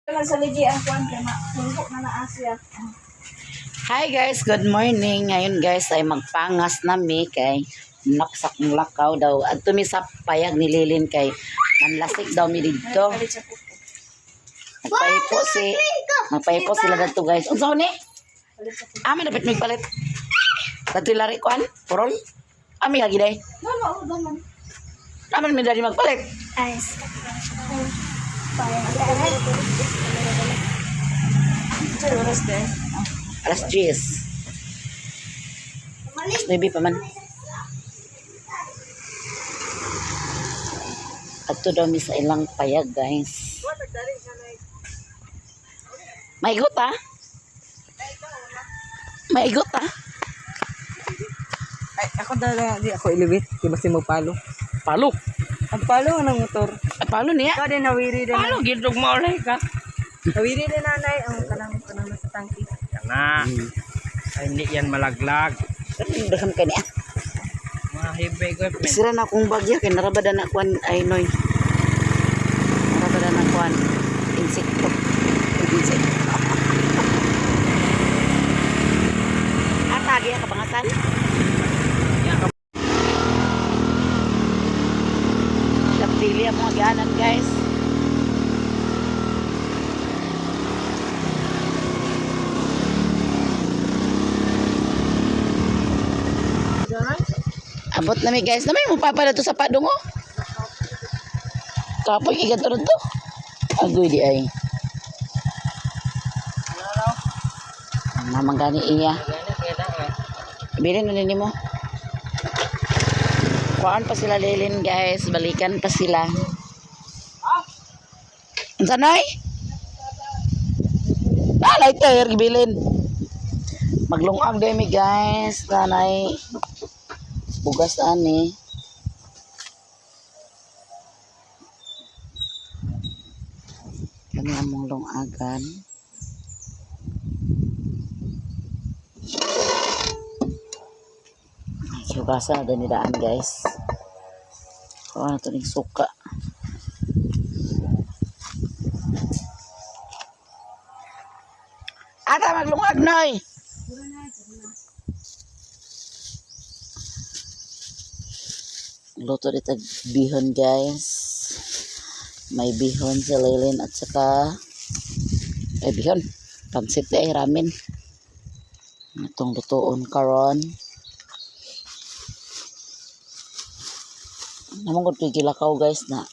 Lang sa ligi ang kuan kay ma na naa siya. Hi guys, good morning. Ngayon guys ay magpangas na mi kay naksak ng lakaw daw. At mi sa payag ni Lilin kay manlasik daw mi didto. Palit sa kuko. Magpahipo sila dadto, guys. Unsa ni? Palit sa kuko. Ami dapat magpalit. Dadto lari kuan, purol. Ami lagi day. No, no, oh, daman. Naman mi dali magpalit. Ice. Oras de. Alas 10. Alas 9 pa man. Adto daw mi sa ilang payag, guys. Maigot ah. Maigot ah. Ay, ako dala, di ako ilibit. Di ba si mo palo? Palo. Ang palo ng motor. Ay, palo niya. Ikaw din, nawiri din. Palo gidog maulay ka. Nawiri din, nanay. Ang kanang kanang nasa tangki. Kana. Ay, hindi yan malaglag. Daghan ka niya. Mga heavy equipment. Sira na akong bagya kay narabada na kuan ay noy. Narabada na kuan insekto. Insekto. Atagi ka pangasan? Kapili ang mga ganan, guys. Abot na mi, guys. Namay mo papa na to sa padong oh. Kapoy kay ganito to. Agoy di ay. Mamang gani iya. Bilin na nini mo. Kuan pa sila lilin, guys. Balikan pa sila. Unsa nay? Ah, lighter gibilin. Maglungag day mi, guys. Nanay. Bugas ani. Kami among lungagan. Hugasan na danidaan, guys. Kuha na ito ng suka. Ata maglungag noy. Luto dito bihon, guys. May bihon si Leilin at saka ay bihon. Pansit ay ramen. Itong lutoon karon. Namang gud ko'y gilakaw, guys, na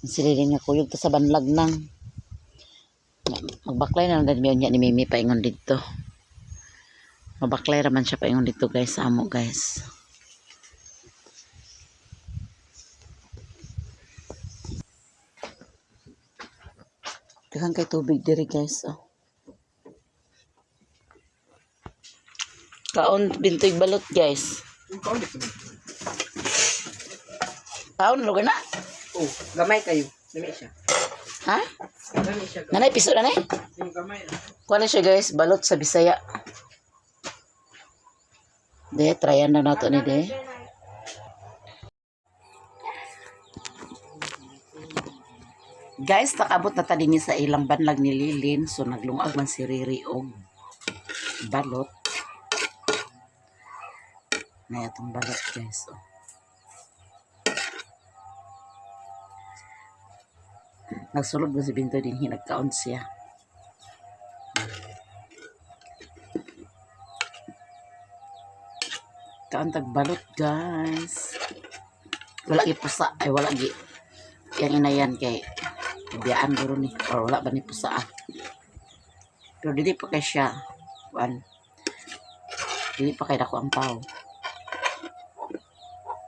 si Lilin nga kuyog ta sa banlag nang magbaklay na lang din niya ni Mimi paingon didto. Mabaklay raman siya paingon dito, guys, sa amo, guys. Daghan kay tubig diri, guys, oh. Kaon bintoy balot, guys. Kaon lugar na. Oh, gamay kayo. Gamay siya. Ha? Gamay siya. Nanay piso nanay. Yung gamay. Kuha na siya, guys, balot sa Bisaya. De, tryan na nato ni de. Guys, nakabot na ta dinhi sa ilang banlag ni Lilin. So, naglungag man si Riri og balot. Na itong balot, guys. Oh. Nagsulog na si Bintoy din, nagkaon siya. Kaon tag balot, guys. Wala gi pusa ay wala gi. Yang inayan kay biyaan guro ni or wala ba ni pusa ah. Pero dili pa kay siya kuan. Dili pa kay dako ang tao.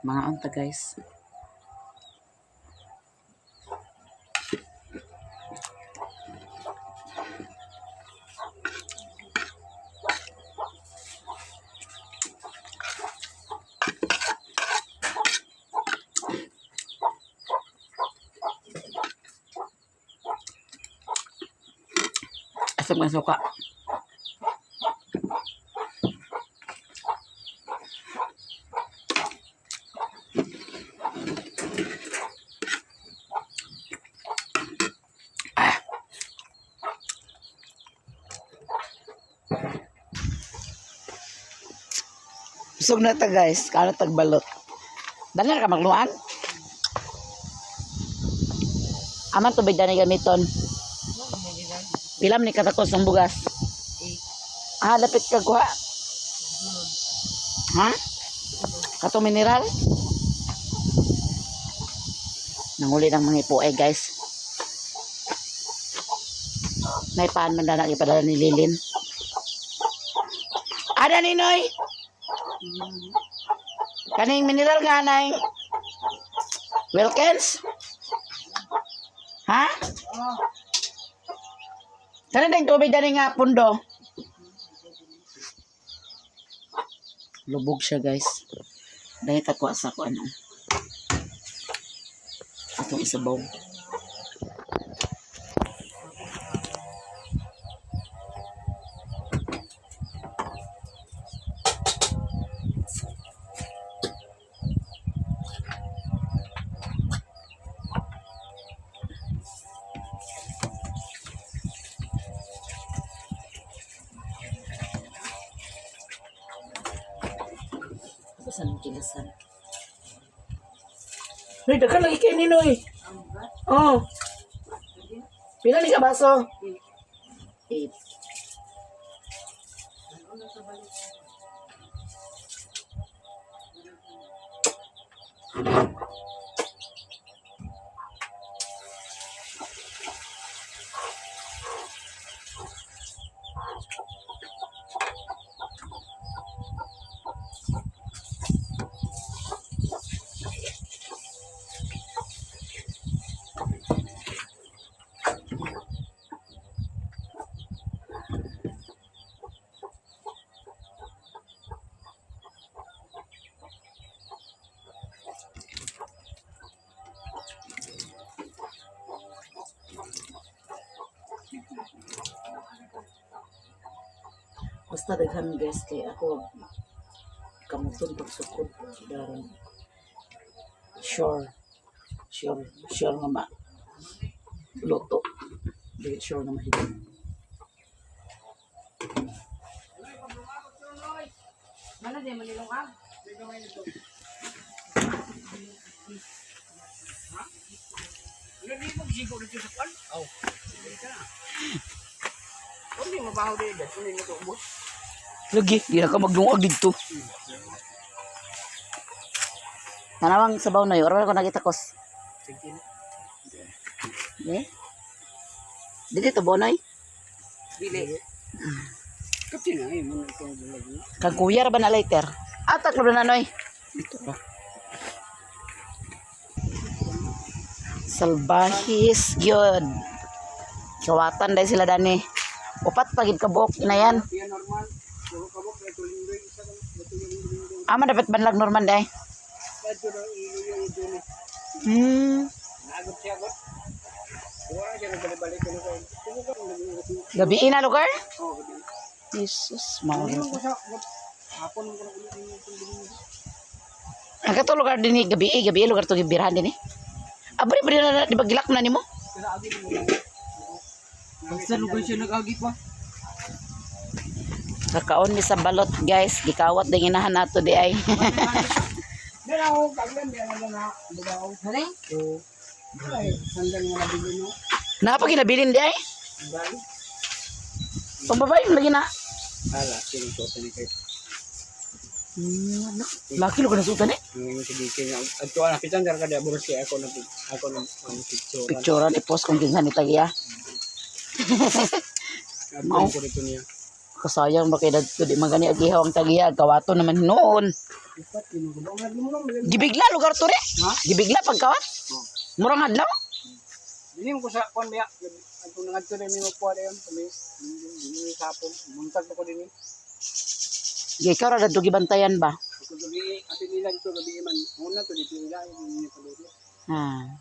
Mga unta, guys. Asam kan suka. Ah. Busog na ta, guys. Kano tagbalot. Dali na ka magluan. Aman tubig dani gamiton. Pila man ni katakos ang bugas? Ah, lapit ka kuha. Ha? Kato mineral? Nanguli ng mga ipuay, guys. May paan man na ipadala ni Lilin. Ada ni Noy! Kaning mineral nga nay. Wilkins? Ha? Kanin ding tubig dani nga pundo. Lubog siya, guys. Dahil takwa sa ko ano. Atong isabaw. Ako sa nang kilasan. Uy, daghan lagi kay Ninoy. Oh. Pila ni ka baso? 8. Basta daghan, guys, kay ako kamuton pagsukod daron. Sure. Sure, sure nga ma luto. Dili sure nga mahimo. Mana di manilong ka? Ano di mo sigo dito sa kwan? Aw. Dili ka na. Kundi mabaho di dito ni mo ubos. Lagi, di na ka magdungag dito. Tanawang sabaw na yun. Oral ko nakita kos. Sige. Eh? Dili to bonoy. Dili. Kapti na ay mo na ito bulag. Kang kuya ra ba na later? Atak na noy. Dito ba? Salbahis gyud. Kawatan dahil sila dani. Upat pa gid ka buok na yan. Iya normal. Duha ka buok ito linggoy isa ka ito yung linggoy. Ama dapat banlag Norman day. Kadto ra iyo yung dulo. Nagot siya got. Duha siya nagbalik-balik ko kay. Kumo ka nag Gabi na lugar? Oh, gabi. Jesus, mao. Hindi mo ko sa hapon mo ko na ulit yung tumbling. Ang kato lugar din ni gabi, eh, gabi eh, lugar to gibirahan din eh. Abri ba na di ba gilak na nimo? Pero agi mo lang. Basta lugar siya nag-agi pa. Kakaon mi sa balot, guys, gikawat din inahan nato di ay. Meron ako kaglan di na na bugaw. Hali? So, ay sandal nga nabili no. Napa ginabilin di ay? Bali. Pambabae lagi na. Ala, sino to ni kay. Laki lugar na sutan eh. Yung si DK nga. Adto ana kita ndar ka di aburo siya ako na ako na ang picture. Picturean i-post kung kinsa ni tagiya. Adto ko dito niya. Kasayang ba kay dadto di man gani agihaw ang tagiya, kawato naman noon. Ipat mo ko mo lang. Gibigla lugar to re. Ha? Gibigla pagkawat. Murang adlaw. Dili mo ko sa kuan biya. Adto na ngadto rin mo kuan dayon kami. Dili sa hapon buntag pa ko dinhi. Ikaw ra dadto gibantayan ba? Ako gabi ati nila dito gabi man. Una to dito nila ni paduro. Ah.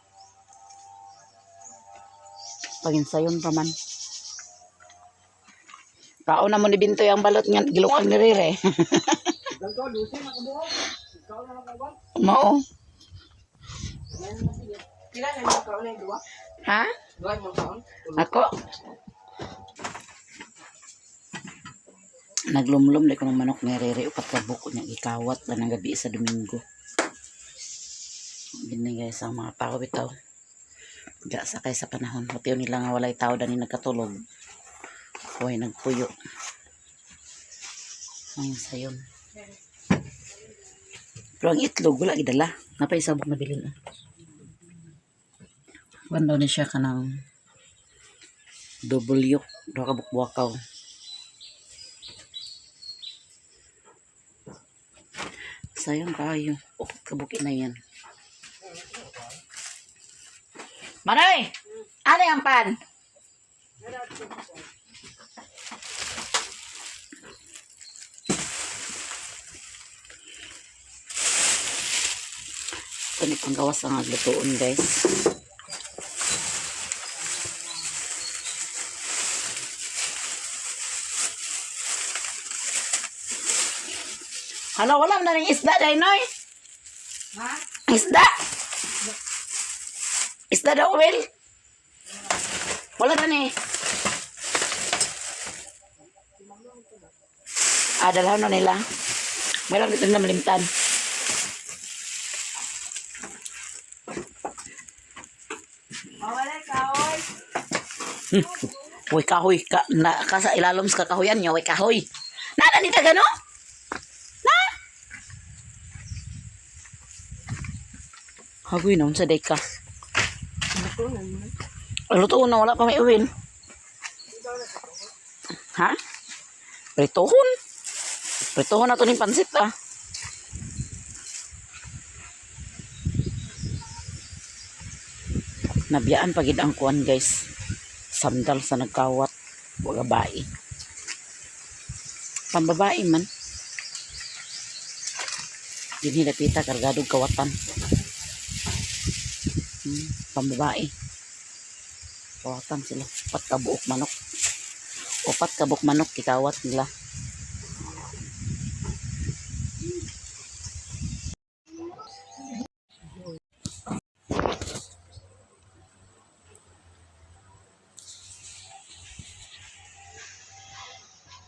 Paginsayon pa man. Kaon na mo ni Bintoy ang balot nga gilukag ni Rere. Ganto lusi na kabuo. Ikaw na lang kabuo. Mao. Pila na yung kaon na yung duwa? Ha? Duwa yung kaon? Ako. Naglumlum na ko ng manok nga rere upat ka buko niya gikawat lang ng gabi sa Domingo. Gini guys ang mga tao bitaw. Ga sakay sa panahon. Pati nila nga walay tao dani nagkatulog. Hoy nagpuyo. Ang sayon. Pero ang itlog wala gidala. Napay sabok na bilin. Ah. Kuan daw ni siya kanang double yolk duha ka bukbuakaw. Sayang kayo. Upat ka buki na yan. Manoy! Ano yung pan? Ito ni panggawas ang aglutoon guys. Hala, wala na rin isda dahil, Noy. Ha? Isda! Isda daw, Will. Wala na ni. Ah, dalhan na nila. Meron dito na malimtan. Mawala kahoy. Uy, kahoy. Ka, na, ka sa ilalom sa kakahoyan niya. Uy, kahoy. Nana ni taga, no? Na? Hagoy na, unsa day ka. Luto na, wala pa may uwin. Ha? Pritohon. Pritohon na to ning pansit, ah. Nabiyaan pagid ang kuan, guys. Sandal sa nagkawat. Wa babae. Pambabae man. Dinhi dapita kargado og kawatan. Pambabae. Kawatan sila. Upat ka buok manok. Upat ka buok manok kikawat nila.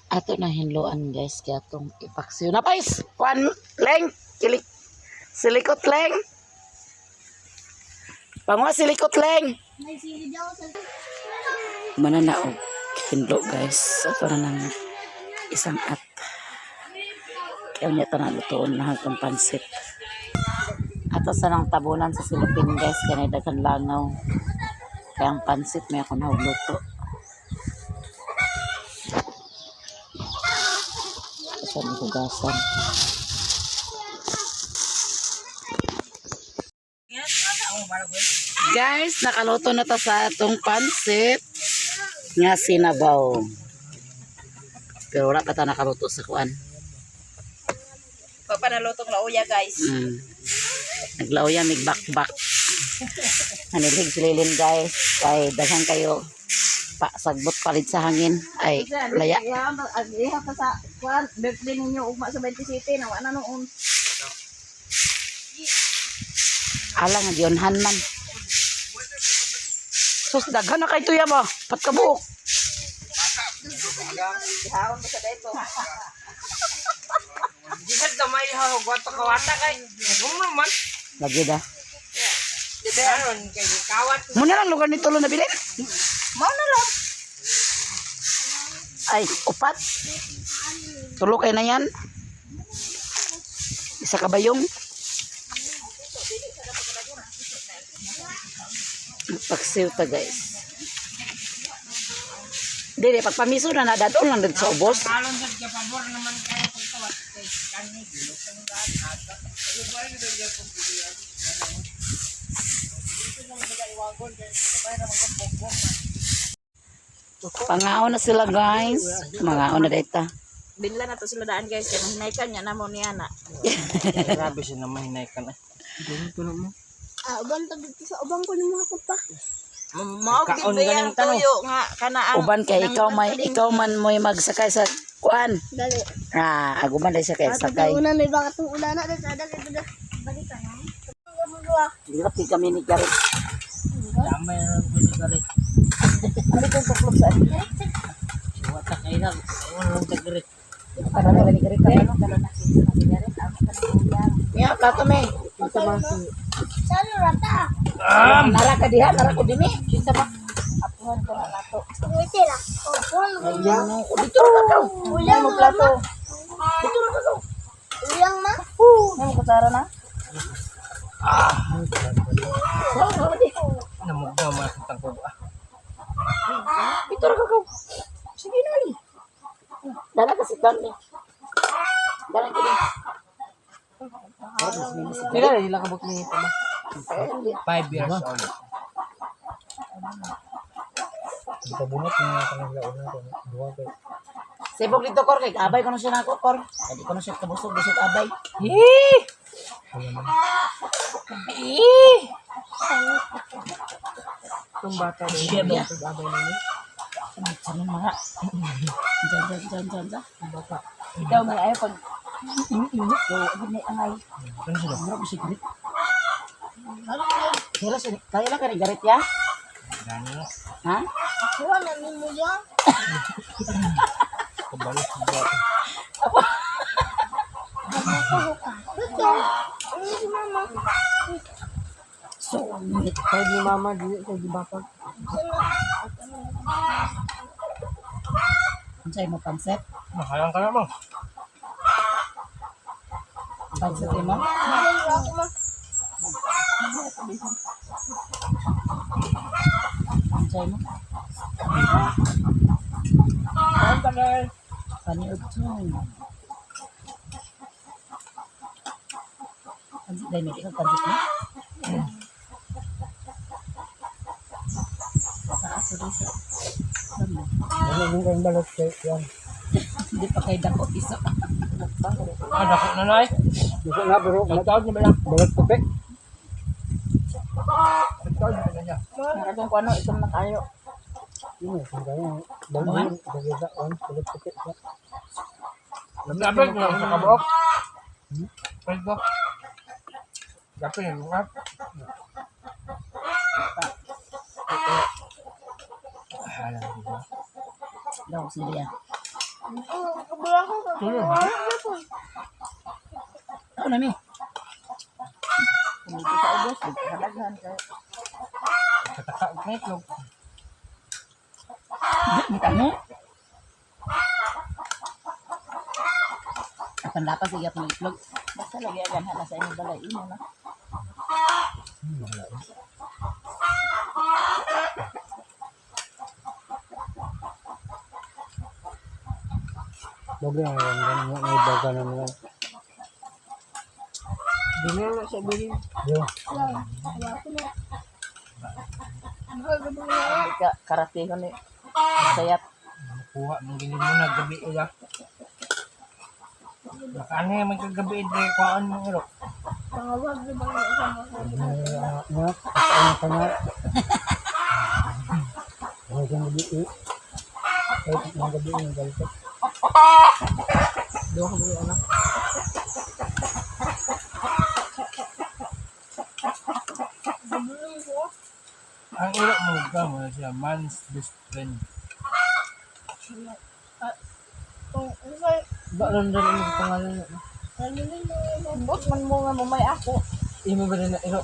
Ato na hinloan guys kaya atong ipaksiw na pais. Kwan leng kilik silikot leng. Panguha silikot leng. May sili daw sa Mananaog hinlo guys. Ato na ng isang at. Kaya niya ito nalutoon na itong pansit. Ato sa nang tabunan sa silupin guys kaya daghan langaw. Kaya ang pansit may ako nahugluto. Sa hugasan. Guys, nakaluto na ta sa atong pansit nga sinabaw. Pero wala pa ta nakaluto sa kuan. Papanalutong lauya guys. Naglauya mig bakbak. Nanilig si Lilin guys. Kay daghan kayo pa sagbot palit sa hangin. Ay laya. Iha pa sa kuan birthday ninyo ugma sa 20 City na wala noon. Ala nga gionhan man. Sus daghan na kay tuya ba? Pat kabuok. Gihawon pa sa dito. Gikat na may hawag kawata kay. Nagumro man. Lagi da. Karon kay kawat. Muna lang lugar nito lo nabilin. Mao na lang. Ay, upat. Tulo kay na yan. Isa ka bayong. Paksiw ta guys. Dili, pagpamiso na nadadon lang dito sa ubos. Talon sa ka pabor naman kayo pagkawat kay kani gilutong lahat. Pangaon na sila guys. Mangaon na data. Binla na to sila daan guys kay mahinaykan niya na mo niya na. Grabe siya na mahinay ka na. Ah, uban to dito sa uban ko ng mga kupa. Mao gid Kaon ba ganing yan tanong. tuyo nga kana ang Uban kay ikaw may ikaw man mo'y magsakay sa kuan. Dali. Ah, aguman dai siya kay sakay. Una may baka itong una na. Dali, dali, dali. Balik ka na. Dili kami ni Gareth. Damay na lang ko ni Garit. Ano kung tuklop sa Wata kay na. Wala lang ta Garit. Para na balik rin ka. Miya, plato me. Saan rata? Nara ka diha, nara ko dinhi. Kinsa ba? Apuhan ko na nato. Ngiti lang. Opo, Ano, dito ra ka kaw. Ulang Mo plato. Dito ra ka kaw. Ulang ma. Mo kutsara na. Namugnaw mga kitang ko. Ah. Dito ra ka kaw. Sige na ali. Dala ka si Don. Dala ko din. Pila na sila kabuk ni pa ba? 5 years old. Pabunot na kanang launa ko. Duha kay Sebog dito kor kay abay ko na siya nako kor. Kadi ko na siya kabusog busog abay. Itong bata rin. Yeah. Pag-abay na niya. Ano mga? Diyan diyan diyan diyan diyan. Ang bata. Ikaw may ayaw pag So, ano angay. Ano sila? Mura ko si garit. Kaya lang kaya lang ka ni garit ya? Gani na. Ha? Kuha na ni mo yan. Kabalo sa bata. Ito. Ano si mama? So, Kaya ni mama, dili kay gibakag. unsay mo panset? Makalang ka naman. Panset mo? Ako ma. Unsay mo? Paniud to. Pansit dahil may ikaw pansit mo? Taas rin sa... Ano? Wala mo kang balot kay yan. Hindi pa kayo dako iso. Ah, dako na na eh. Dako na pero Nagtaod na ba lang? balot puti. Nagtaod na ba na siya? Nakatong ko ano itom na kayo. Yun eh, kung kaya balot balot on balot puti. Dapat na sa kabuok. Pwede ba? Dapat yung mga. Alam ko ba? Daw sila. Oh, kabula ko. Tuloy. Ako na mi. Kumiti sa ubos, di ka daghan kay. Kataka og itlog. Hindi mo. Apan lapas sige pang itlog. Basta lagi agan hala sa imong balay imo na. Baga na yan ganun mo may baga na mo. Dili na siya bilin. Yo. Hindi ka karatihon ni. Sayat. Kuha mong gilid mo na gabi ila. Baka ano yung magkagabi ila kuhaan mong ilo. Pangawag di ba nga sama ko? Na, ano ka na? Ay, kang gabi eh. Ay, kang gabi eh, galit. Duha ka buhi anak. Ang ilo mo ka mo na siya man's best friend. Kung ano sa Ba ron ron ang pangalan niya. ano nila Bot man mo nga mamay ako. Imo ba rin na iro?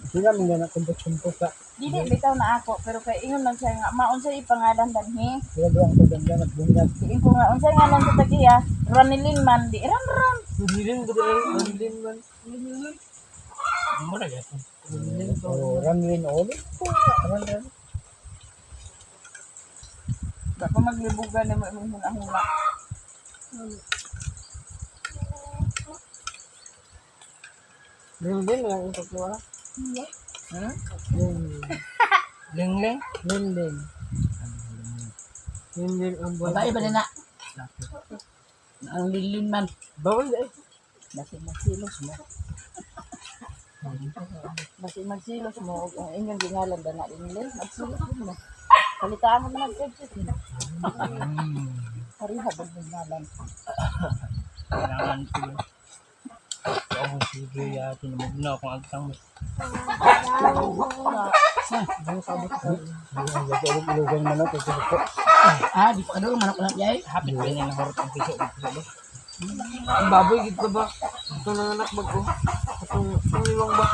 Sila man gana kumpot-kumpot sa. Dili bitaw na ako pero kay ingon man siya nga maunsay ipangalan danhi. Sila doon ang paganda nagbungag. Diin ko nga unsay ngalan sa tagiya, Ranilin man di ran ran. Bilin ba rin? Bilin man. Mo na yan. Oh, run win all. Run run. Ba pa maglibugan nimo imong hunahuna. Bilin lang ang tatlo ah. Hmm? Lingling. Bilin. Bilin ang buwan. Babae ba na? Ang lilin man. Bawal eh. Basi magsilos mo. Basi magsilos mo og ang inyong gingalan da na Linlin, magsilos mo. Palitaan mo man ang Pareha ba ang ngalan? Kailangan ko yun. Ako sige ya tinamog na akong agtang mo. Ilugan manok ito po. Ah, di pa kadulong manok lang yay. Hapit pa niya nahurot ang piso. Ang baboy gid ko ba? Ito na anak bag ko. Itong itong liwang ba?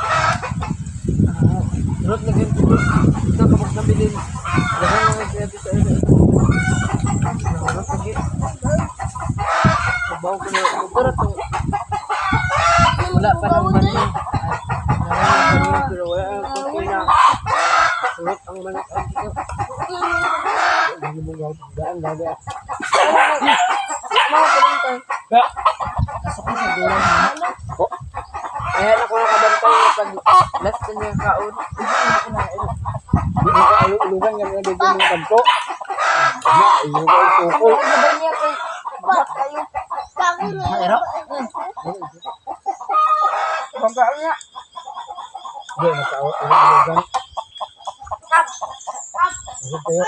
Rot na ganito. Ito kabak na bilin. Dahan na kaya sa ito. Rot lagi. Kabaw ko na. Pero itong wala pa ng manok. Pero wala ang kukoy na. Rot ang manok. Ay, ito. Daan lagi. Mga kabantay. Pasok ko sa dulang manok. Ayan ako nakabantay pag last na niya kaon. Di mo ka ilugan yan dito ng kanto. Na, ilugan sukol. Sabay niya kay kayo. Kako na. Pero Bangga niya. Di mo ka ilugan. Ano kayo?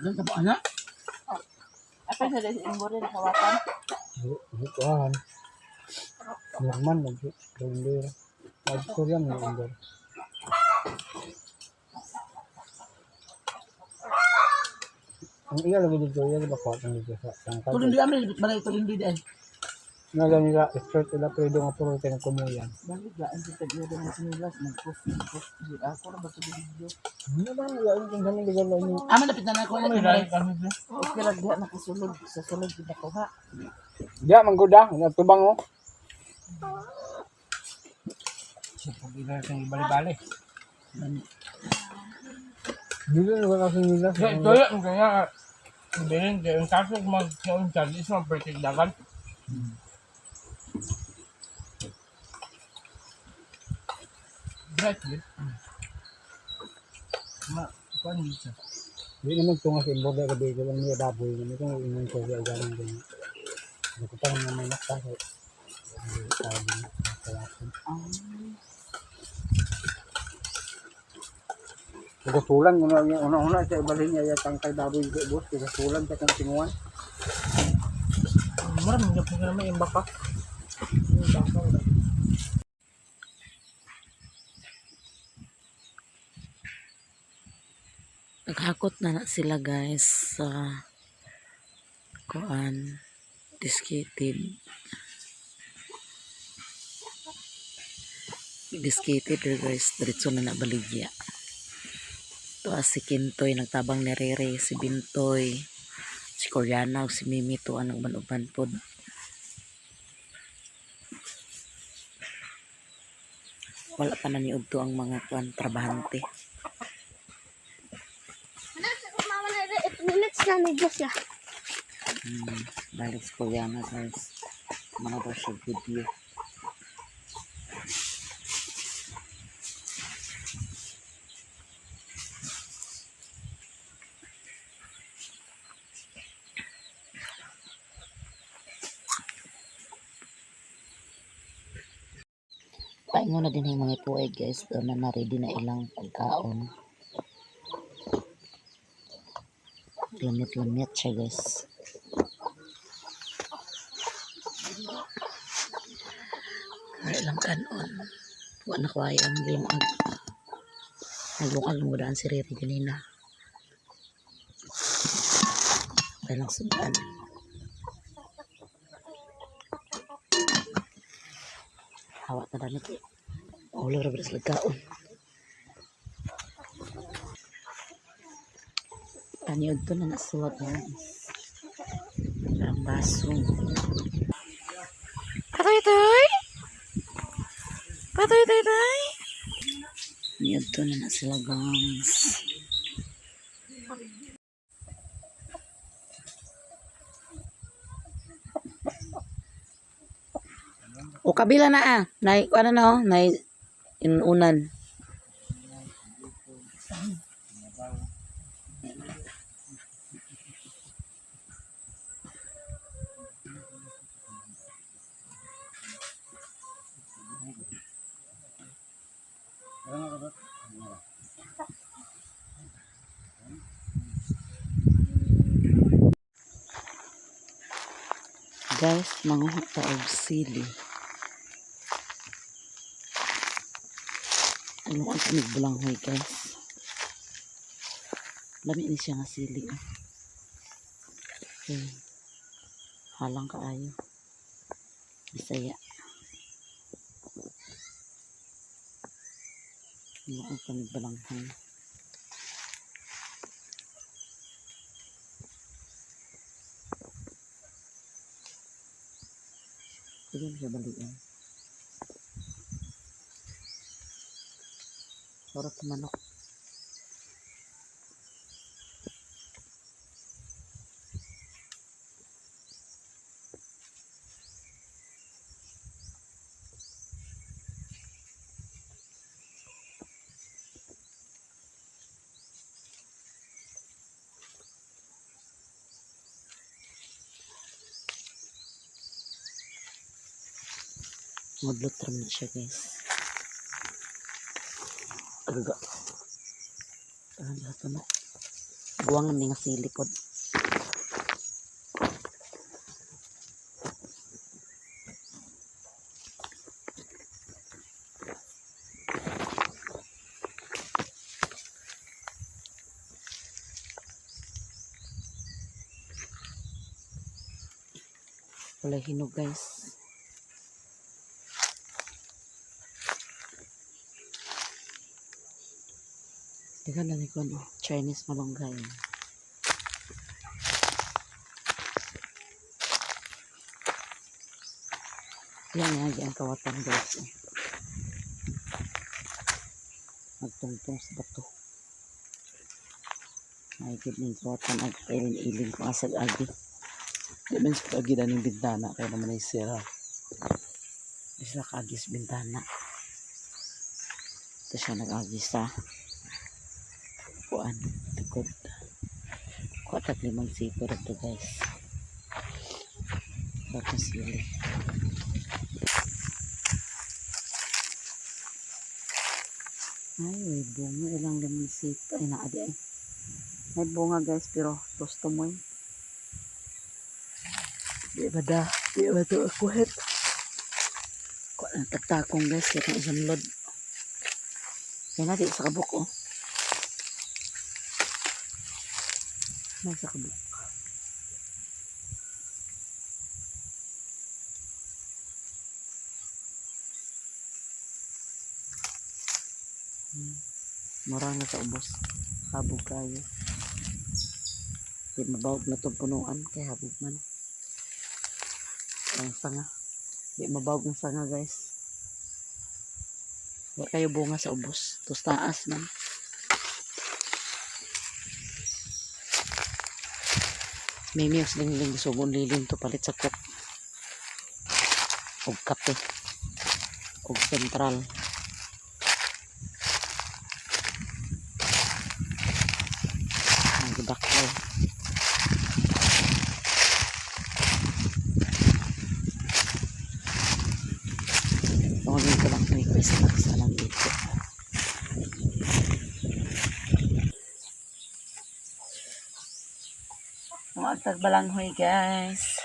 ganun ka ba ana? Ako sa dahil imborin hawakan. Bukuan. Norman lagi. Lundir. Mag-Korean lundir. Ang iya lagi dito, iya ba ko ang dito sa tangkal. Tulin di amin balay tulin di dai. Nga nila, expert ila pero nga puro tayo kumuyan. Bakit ba ang kita ng sinilas nag-post nag-post di ako ra ba sa video. Ano ba nila yung kung ganun lugar lang yung Aman lapit na na ko na. Okay ra diha nakasulod sa sulod gid ako ha. Diya, mangguda, natubang oh. Bali-bali. Dito na kasi nila. Ito yun, kaya bilin kayo. Ang kaso mag-kaunsan, is mga dagan. Right, yun. Ma, kuan dito. Di naman tunga sa imborda gabi ko lang niya baboy. Naman itong ingon ko siya galing ganyan. Ano ko pa naman may nakta. Kagasulan, una-una sa ibalhin niya yung tangkay baboy ko boss. Kagasulan sa kong tinguan. Mura, mga po naman yung baka. Naghakot na na sila guys sa kuan disketed. Disketed guys, diretso na na baligya. To si Kintoy nagtabang ni Rere, si Bintoy, si Koreana ug si Mimi to anong uban-uban pod. Wala pa na niudto ang mga kuan trabahante. Mama na 8 minutes na ni Diyos ya. Balik sa Koreana guys. Mga daw siya video. Paingon na din yung mga ipuay guys. Doon na na-ready na ilang pagkaon. Lamit-lamit siya guys. Wala lang kanon. Wala na ko ay ang gilungag. Naglungag mo daan si Riri ganina. Wala lang sundan. Hawa na dami kay. Ulo ra ba sa lagkaon. Tanyod to na nasuwag guys. Ang baso. Patoy toy! Patoy toy toy! Niadto na na sila guys. O kabila na ah. Nay, ano na oh, nay inunan. Guys, manguha ta og sili. Ano ang kamig balanghoy, guys. Lami ni siya nga sili. Ah. Okay. Halang kaayo. Bisaya. Ano ang kamig balanghoy. Pwede mo siya balian. Sarap sa manok. Mudlot ram na siya, guys. Agaga. Ano sa manok? Buwangan ni nga sili pod. Wala hinog, guys. Teka lang ko ano, Chinese malunggay. Yan nga, ang kawatan, guys. Eh. Magtungtong sa bato. Ay, gid ning kawatan ag ilin-ilin ko asag agi. Di man sa pag ng bintana kaya naman ay sira. Di sila kaagis bintana. Ito siya nag-agis sa kuan, likod. Kuha tag 5 sito ito, guys. Sarap na sili. Ay, may bunga. Ilang 5 sito. Ay, naadi ay. May bunga, guys, pero gusto mo eh. Di ba da? Di ba to akuhet? Kuha ng tagtakong, guys. Kaya itong isunod. Kaya natin sa kabuk, oh. Nasa kabuk. Murang na sa ubos. Habog kayo. Di mabawag na itong punuan. Kaya habog man. Ang sanga. Di mabawag ng sanga, guys. Wala kayo bunga sa ubos. Tos taas man. May miyos lingling sugon lilin to palit sa cook. Og kape. Og sentral. Ang gibakyo. Tungod ko lang may snack sa lang dito. Mga tagbalanghoy, guys.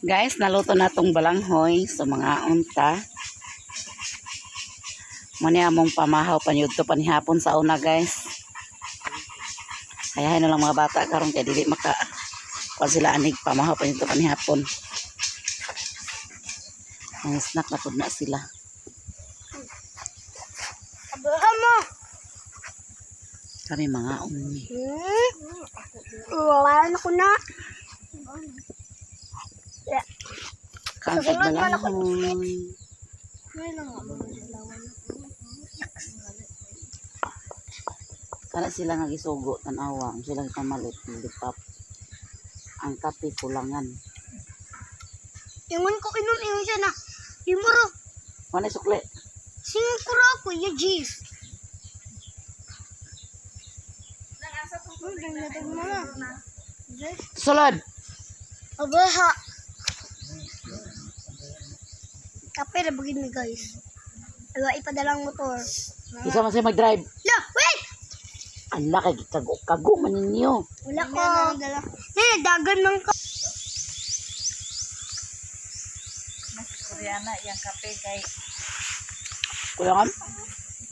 Guys, naluto na tong balanghoy sa mga unta. Muna among pamahaw panyudto panihapon sa una, guys. Ayahin na lang mga bata karon kay dili maka kuan sila anig pamahaw panyudto panihapon. Ang snack na pud na sila. Abahan mo. Kami mga umi. Wala na ko na. Kaang Susunod man ako. balanghoy. Kana sila nga gisugo tan-awa, ang sila pamalit lipap. Ang kape kulangan. Ingon ko inom, ingon siya na. Di mo ro. Wala sukli. Singko ra ko ya G's. Sulod. Abaha. Kape na bagin ni guys. Ala ipadalang motor. Isa man siya mag-drive. La, wait! Ala kay kago kago man ninyo. Wala ko. Eh, dagan man ko. Mas Koreana yang kape kay Kulangan?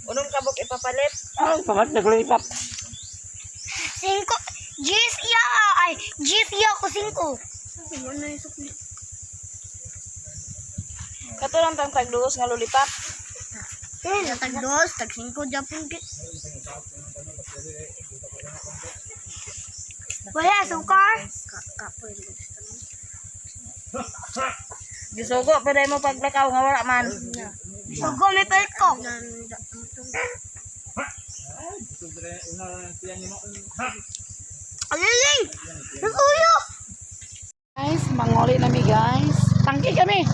Unong kabok ipapalit. Ay, pamat naglipap. Singko. G's iya. Ay, G's iya ko singko. Wala yung sukli. Kato lang tang tagduos nga lulipap. Eh, tag dos, tag singko, Japon. Wala, sukar. Gisugo pa mo paglakaw nga wala man. Sugo, may palit ko. Aliling! Nasuyo! Guys, mangoli na mi guys. Tangki kami.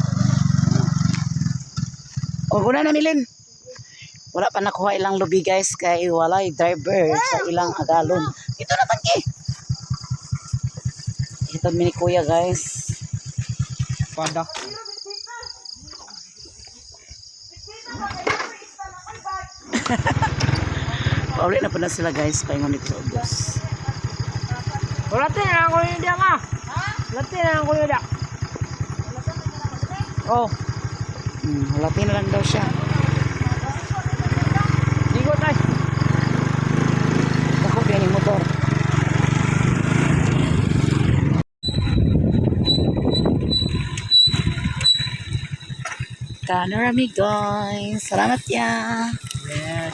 O guna na milin. Wala pa nakuha ilang lubi guys kay walay driver sa ilang agalon. Ito na tangki. Ito mini kuya guys. Pada. Pauli na po na sila guys paingon dito sa ubos. Wala tin ang ko yung diya nga. Wala tin ang ko yung diya. Oh, Hulatin na lang daw siya. ligo tayo. Ako biyan yung motor. Panorami guys. Salamat ya. Yes.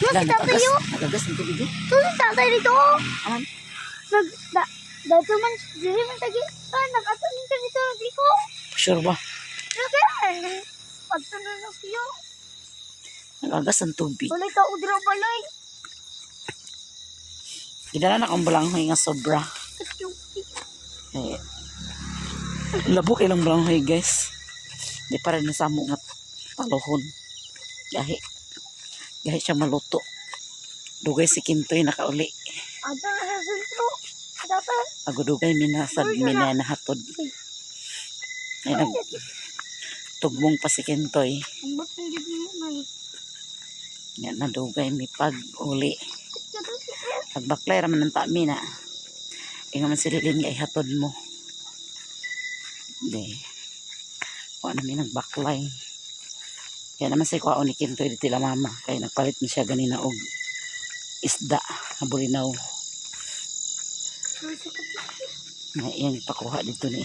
Yung si tatay yun. Nagagas ang tubig eh. Ito si tatay dito. Aman. Nag, da, dito man, dili man tagi. Ah, nag-ato nito dito, di ko. Sure ba? Okay. Pagto na lang siyo. Nagagas ang tubig. Wala ka udro balay. Gidala na akong balanghoy nga sobra. Eh, labok ilang balanghoy guys. Di pa rin nasamo nga talohon. Gahi. Gahi siya maluto. Dugay si Kintoy nakauli. Ato na sa sentro. Tatay. Agudugay minasad minanahatod. Ay, nag tugmong pa si Kintoy. Ang ba't ang gid mo man. Nga nadugay mi pag uli. Pagbaklay raman ng tami na. Inga man si Lilin nga ihatod mo. Hindi. Wa na mi nagbaklay. Kaya naman si Kuwaon ni Kintoy dito la mama. Kaya nagpalit ni siya ganina og isda na bulinaw. Nga iyang ipakuha dito ni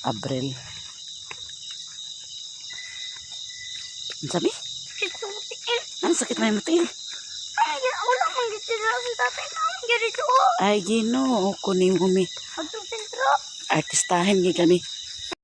Abril. Ang sabi? Ano sakit may mutil? Ay, wala man gid sila si tatay. Ang gid dito. Ay, Ginoo, kuning umi. Ato sentro. Artistahin gyud kami.